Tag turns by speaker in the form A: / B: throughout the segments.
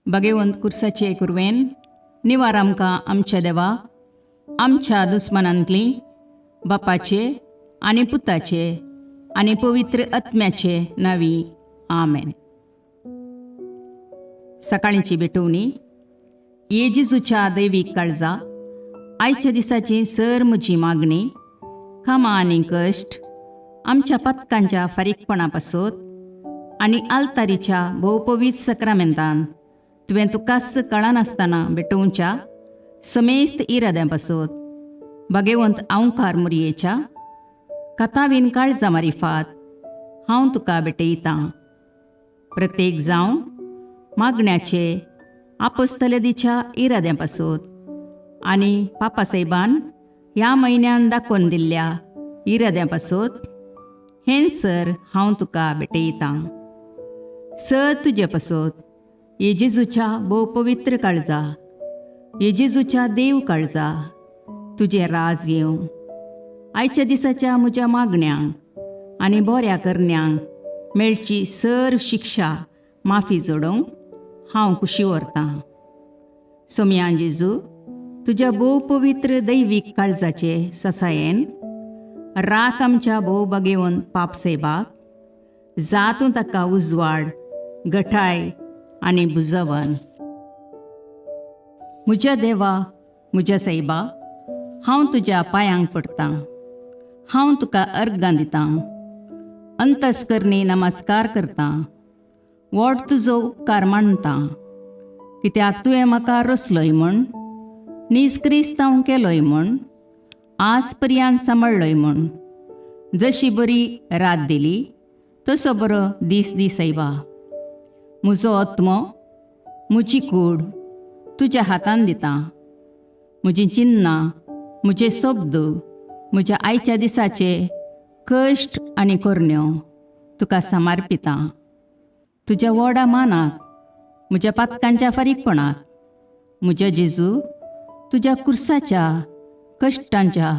A: भगेवंत कुर्साचे कुरवेन निवार आमकां आमच्या देवा आमच्या दुस्मानांतली बापाचे आनी पुताचे आनी पवित्र आत्म्याचे नावी. आमेन. सकाळींची भेटवणी. ये जेजूच्या दैवीक काळजा, आयच्या दिसाची सर म्हजी मागणी, कामां आनी कश्ट आमच्या पथकांच्या फारीकपणा पासत आनी आल्तारीच्या भोवपवीत सक्रामेंतान तुवें तुकाच कळनासतना भेटोवच्या समेस्त इराद्यां पासत भगेवंत आंवकार मुरयेच्या कथावीन काळजा मारिफात हांव तुका भेटयतां. प्रत्येक जावं मागण्याचे आपोस्तलेदीच्या इराद्यां पासत आनी पापासाहेबान ह्या म्हयन्यान दाखोवन दिल्ल्या इराद्यां पासत हें सर हांव तुका भेटयतां. सर तुजे पासत ये जेजूच्या भोव पवित्र काळजा, ये जेजूच्या देव काळजा, तुजें राज येवं. आयच्या दिसाच्या म्हज्या मागण्यांक आनी बऱ्या करण्यांक मेळची सर शिक्षा माफी जोडोवंक हांव खुशी व्हरतां. सोमयान जेजू, तुज्या भोव पवित्र दैवीक काळजाचे ससायेन राख आमच्या भोव बगेवन पाप सेबाक जातूं ताका उजवाड, गठाय आनी बुजवन. म्हज्या देवा, म्हज्या सायबा, हांव तुज्या पांयांक पडटां. हांव तुका अर्गां दितां, अंतस्करणी नमस्कार करतां, व्हड तुजो उपकार मानतां, कित्याक तुवें म्हाका रचलोय म्हूण, नीज क्रिस्तांव केलोय म्हूण, आज पर्यंत सांबाळ्ळोय म्हूण. जशी बरी रात दिली तसो बरो दीस दी सायबा. म्हजो आत्मो, म्हजी कूड तुज्या हातान दिता. म्हजीं चिन्नां, म्हजे शब्द, म्हज्या आयच्या दिसाचे कश्ट आनी करण्यो तुका समर्पितां. तुज्या व्हडा मानाक, म्हज्या पातकांच्या फारीकपणाक, म्हज्या जेजू, तुज्या कुर्साच्या कश्टांच्या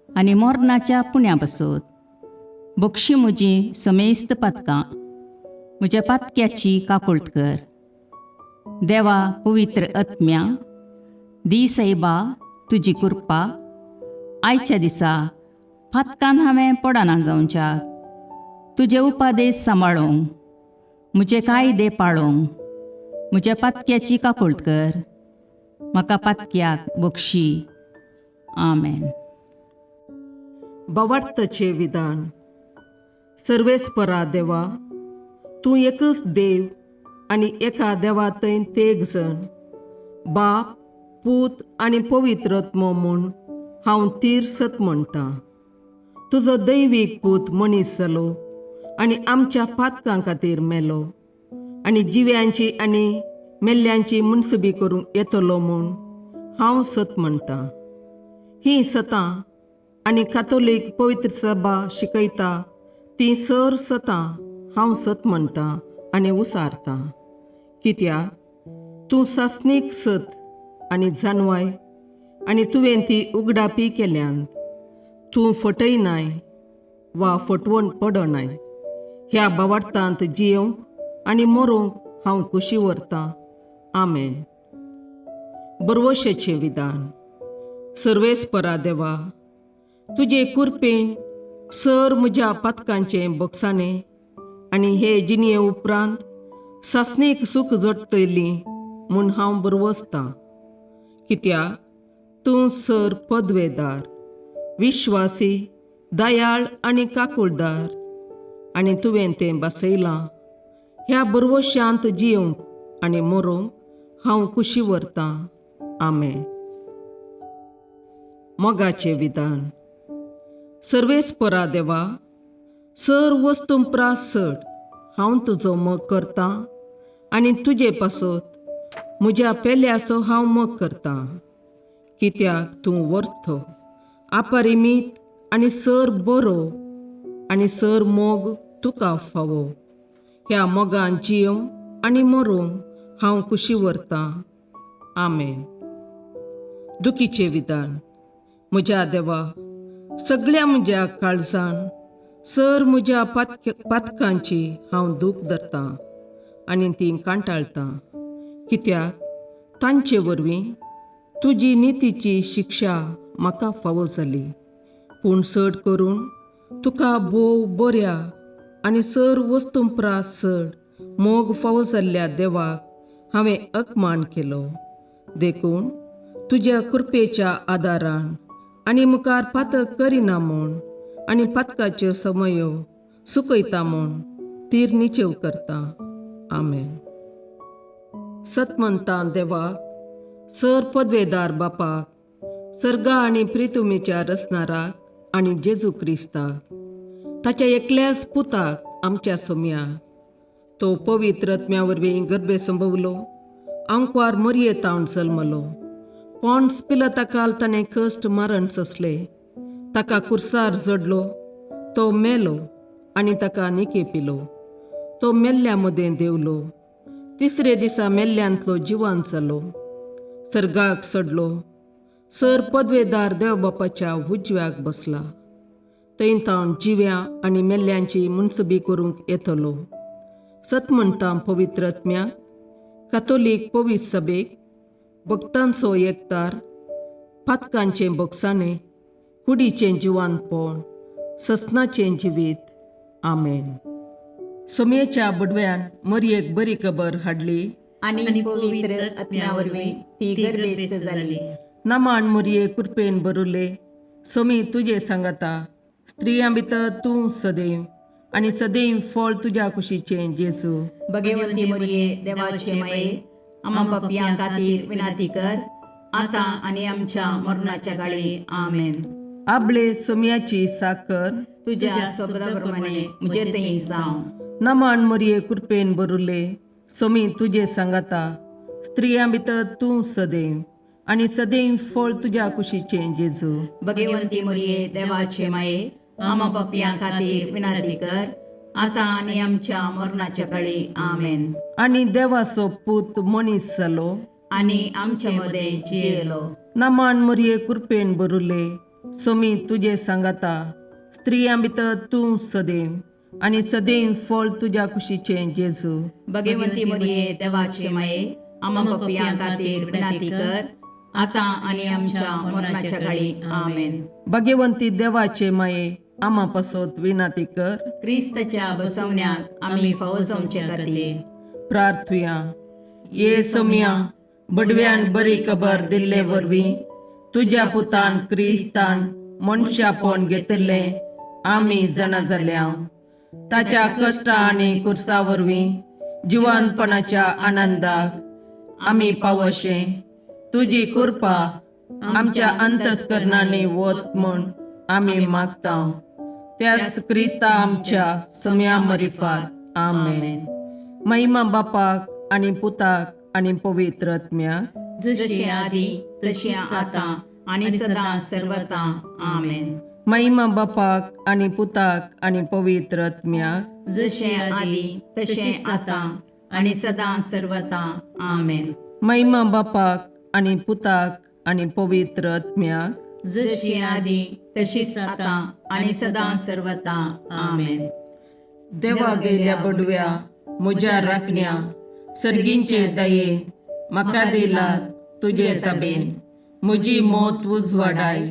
A: आनी मरणाच्या पुण्या पासत बक्षी म्हजी समेस्त पातकां. म्हज्या पातक्याची काकुळट कर. देवा पवित्र आत्म्या, दी सायबा तुजी कृपा आयच्या दिसा पातकान हांवें पडना जावच्याक, तुजे उपादेश सांबाळूंक, म्हजे कायदे पाळूंक म्हज्या पातक्याची काकुळट कर. म्हाका पातक्याक बक्षी. आमेन.
B: भावार्थाचें विधान. सर्वेस्परा देवा, तूं एकच देव आनी एका देवा थंय तेग जण, बाप, पूत आनी पवित्र आत्मो म्हूण हांव तीर सत म्हणटां. तुजो दैवीक पूत मनीस जालो आनी आमच्या पातकां खातीर मेलो आनी जिव्यांची आनी मेल्ल्यांची मुनसुबी करूंक येतलो म्हूण हांव सत म्हणटां. हीं सतां आनी कातोलीक पवित्र सभा शिकयता तीं सर सतां हांव सत म्हणटां आनी उसारतां, कित्याक तूं सासणीक सत आनी जानवाय आनी तुवें ती उगडापी केल्यान. तूं फटयनाय वा फटवण पडनाय. ह्या भावार्थांत जियोवंक आनी मरोंक हांव खुशी व्हरतां. आमेन. बरवशेचें विधान. सर्वेस्परा देवा, तुजे कुरपेन सर म्हज्या पातकांचें बक्षाणें आनी हे जिणये उपरांत सासणीक सूख जोडटली म्हूण हांव बरवसतां, कित्याक तूं सर पदवेदार, विश्वासी, दयाळ आनी काकुळदार आनी तुवें तें बसयलां. ह्या बरवशांत जियोवंक आनी मरोंक हांव खुशी व्हरतां. आमेन. मोगाचें विधान. सर्वेस्परा देवा, सर वस्तूं प्रास चड हांव तुजो मोग करतां आनी तुजे पासत म्हज्या पेल्याचो हांव मोग करतां, कित्याक तूं वर्थ, अपरिमीत आनी सर बरो आनी सर मोग तुका फावो. ह्या मोगान जियोवंक आनी मरोंक हांव खुशी व्हरतां. आमेन. दुखीचें विधान. म्हज्या देवा, सगळ्या म्हज्या काळजान सर म्हज्या पातकांची हांव दूख धरतां आनी ती कांटाळटां. कित्याक तांचे वरवीं तुजी नितीची शिक्षा म्हाका फावो जाली. पूण चड करून तुका भोव बऱ्या आनी सर वस्तूं प्रास चड मोग फावो जाल्ल्या देवाक हांवें अपमान केलो. देखून तुज्या कृपेच्या आदारान आनी मुखार पातक करिना म्हूण आनी पातकाच्यो समयो सुकयता म्हूण तीर निचेव करता. आमेन. सतमंतां देवाक, सर पदवेदार बापाक, सर्गा आनी प्रितुमीच्या रचणाराक आनी जेजू क्रिस्ताक, ताच्या एकल्याच पुताक आमच्या सोम्याक, तो पवित्र आत्म्या वरवीं गर्भे संभवलो, आंकवार मरये तावन जल्मलो, पॉन्स पिलताकाल ताणें कश्ट मारण सोंसले, ताका कुर्सार जडलो, तो मेलो आनी ताका निके पिलो, तो मेल्ल्या मदें देवलो, तिसरे दिसा मेल्ल्यांतलो जिवान जालो, सर्गाक सडलो, सर पदवेदार देव बापाच्या उजव्याक बसला, थंय तावन जिव्या आनी मेल्ल्यांची मुनसबी करूंक येतलो. सत म्हणटा पवित्र आत्म्याक, कातोलीक पवित्र सभेक, भक्तांचो एकतार, पातकांचें बोगसाणें, कुडीचें जिवानपण, ससनाचें जिवीत. आमेन. समेच्या बडव्यान मरयेक बरी खबर हाडली
A: आनी पवित्र आत्म्या वरवीं ती गर्भेस्त जाली.
B: नमान मरये कृपेन बरुले, समी तुजे सांगाता, स्त्रियां भितर तूं सदैव आनी सदैव फळ तुज्या कुशीचें जेजू.
A: भगवंती मरिये देवाचे माये, आमा पापयां खातीर विनंती कर, आतां आनी आमच्या मरणाच्या काळी. आमेन.
B: आबळे सोम्याची साकर
A: तुज्या शब्दा प्रमाणे म्हजे थंय जावं.
B: नमान मरये कृपेन बरुले, सोमी तुजे सांगाता, स्त्रियां भितर तूं सदैव आनी सदैव फळ तुज्या कुशीचें जेजू.
A: भगवंती मरिये देवाचे माये, आमा पापयां खातीर विनंती कर, आतां आनी आमच्या मरणाच्या काळी. आमेन.
B: आनी देवाचो पूत मनीस जालो
A: आनी आमचे मदें जियेलो.
B: नमान मरये कृपेन बरुले, सोमी तुजे सांगाता, स्त्रियां भितर तूं सदैव आनी सदैव फळ तुज्या कुशीचें जेजू.
A: भगवंती मरिये देवाचे माये, आमा पापयां खातीर विनंती कर, आतां आनी आमच्या मरणाच्या काळी. आमेन.
B: भगवंती देवाचे माये, आमा पासत विनंती कर.
A: क्रिस्ताच्या बसवण्याक आमी फावो जावचे खातीर
B: प्रार्थुया. ये सोम्या, बडव्यान बरी खबर दिल्ले वरवीं तुज्या पुतान क्रिस्तान मनशापण घेतिल्लें आमी जाणा जाल्या. ताच्या कश्टा आनी कुर्सा वरवीं जिवानपणाच्या आनंदाक आमी पावशे तुजी कृपा आमच्या अंतस्करणांनी वत म्हूण आमी मागता. त्याच क्रिस्ता आमच्या सम्या मरिफात. आमेन. महिमा बापाक आनी पुताक आनी पवित्र आत्म्याक,
A: जशी आदी तशी आतां आनी सदां सर्वता. आमेन.
B: महिमा बापाक आनी पुताक आनी पवित्र आत्म्याक,
A: जशें आदी तशें आतां आनी सदां सर्वता. आमेन.
B: महिमा बापाक आनी पुताक आनी पवित्र आत्म्याक,
A: जशी आदी तशीच आतां आनी सदां सर्वता. आमेन.
B: देवा गेल्या बडव्या म्हज्या राखण्या, सर्गींचे दयेन म्हाका दिला तुजे तबेन, म्हजी मोत उजवाडाय,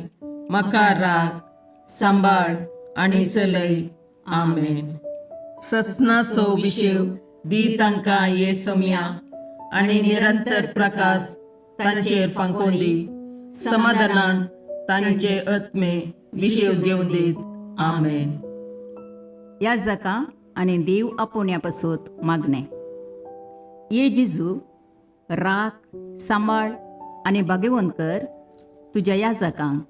B: म्हाका राख सांबाळ आनी चलय. आमेन. ससनाचो विशेव दी तांकां ये सोम्या आनी निरंतर प्रकाश तांचेर फांकोवन दी, समाधानान तांचे आत्मे विशेव घेवन दीत. आमेन.
A: ह्या जाका आनी देव आपोवण्या पासत मागणें. ये जेजू, राख सांबाळ आनी भाग्यवंत कर तुज्या ह्या जाकांक.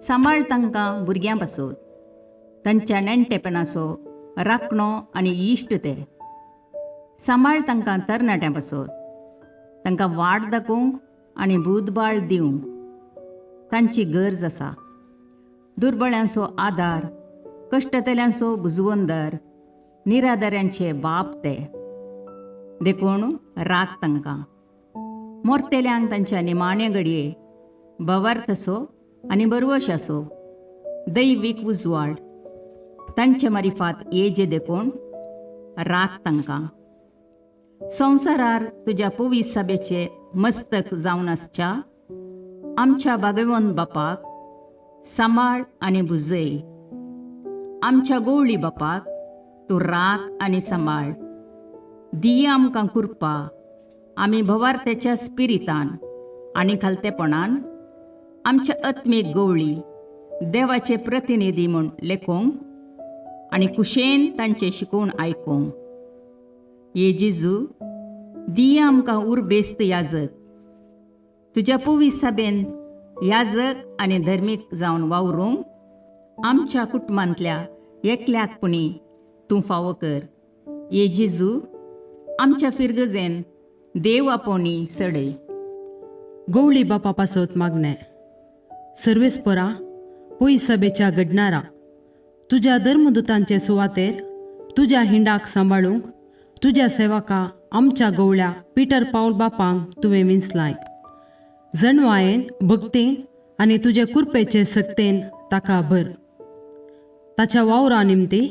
A: सांबाळ तांकां भुरग्यां पासत, तांच्या नेणटेपणाचो राखणो आनी इश्ट ते. सांबाळ तांकां तरणाट्यां पासत, तांकां वाट दाखोवंक आनी बुदबाळ दिवंक तांची गरज आसा. दुर्बळ्यांचो आदार, कश्टतल्यांचो बुजवंदर, निराधाऱ्यांचे बाप ते. देखून राख तांकां. मोरतेल्यांक तांच्या निमाण्या घडये भवार्थ आसो आनी बरवश आसो, दैवीक उजवाड तांचे मारिफात येजे. देखून राख तांकां. संवसारार तुज्या पवीस सभेचे मस्तक जावन आसच्या आमच्या बागेवन बापाक सांबाळ आनी भुजय. आमच्या गोवळी बापाक तूं राख आनी सांबाळ. दिया आमकां कृपा आमी भवार्थ्याच्या स्पिरितान आनी खालतेपणान आमच्या आत्मीक गवळी देवाचे प्रतिनिधी म्हूण लेखूंक आनी कुशेन तांचें शिकोवन आयकूंक. ये जेजू, दिया आमकां उर्बेस्त याजक, तुज्या पवीस सभेन याजक आनी धर्मीक जावन वावरूंक आमच्या कुटुंबांतल्या एकल्याक पुणी तूं फावो कर. ये जेजू, आमच्या फिरगजेन देव आपोवणी सडय.
C: गवळी बापा पासत मागणें. सर्वेस्परा पय सभेच्या घडणारा तुज्या धर्मदुतांचे सुवातेर तुज्या हिंडाक सांबाळूंक तुज्या सेवका आमच्या गवळ्या पिटर पावल बापांक तुवें विंचलाय. जणवायेन भक्तीन आनी तुजे कुरपेचे सक्तेन ताका भर. ताच्या वावरा निमती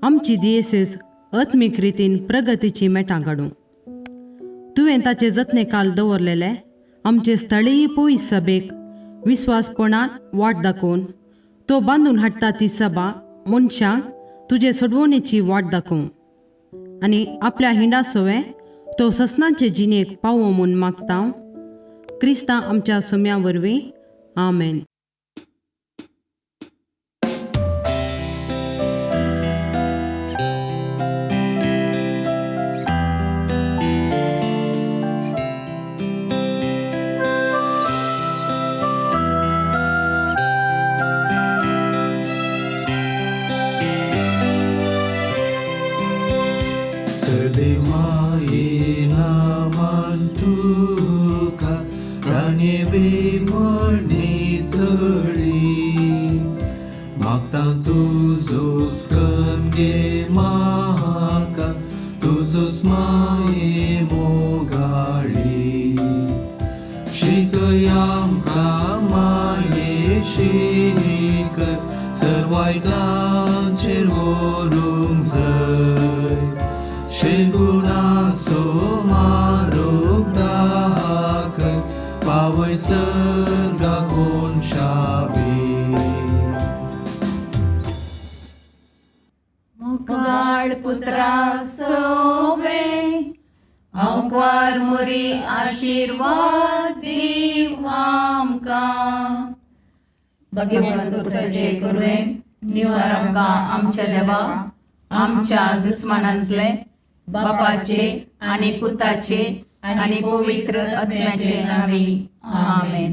C: आमची दियेसेस आत्मीक रितीन प्रगतीची मेटां काडूं. तुवें ताचे जतने काल दवरलेले आमचे स्थळीय पयस सभेक विस्वासपणान वाट दाखोवन तो बांदून हाडटा ती सभा मनशांक तुजे सोडवणेची वाट दाखोवं आनी आपल्या हिंडा सोवें तो ससनाचे जिणेक पावो म्हूण मागता क्रिस्ता आमच्या सोम्या वरवीं. आमेन.
D: सर्देवाये नामान तुका राणे बेवणी तळी मागता तुजो स्कन गे म्हाका तुजो स्माये मोगाळी शिकय आमकां माये शिक सर्वायटांचेर व्हरूंक जाय शेगुणाचो मारोग दाखय पावय सर्गा कोनशाबी.
A: मोगाळ पुत्रा सोवे हांवकार मोरी आशिर्वाद दीव आमकां. भगवंत कुसाचे कुरवेन निवार आमकां आमच्या देवा आमच्या दुस्मानांतले बापाचे आनी पुताचे आनी पवित्र आत्म्याचे नांवी. आमेन.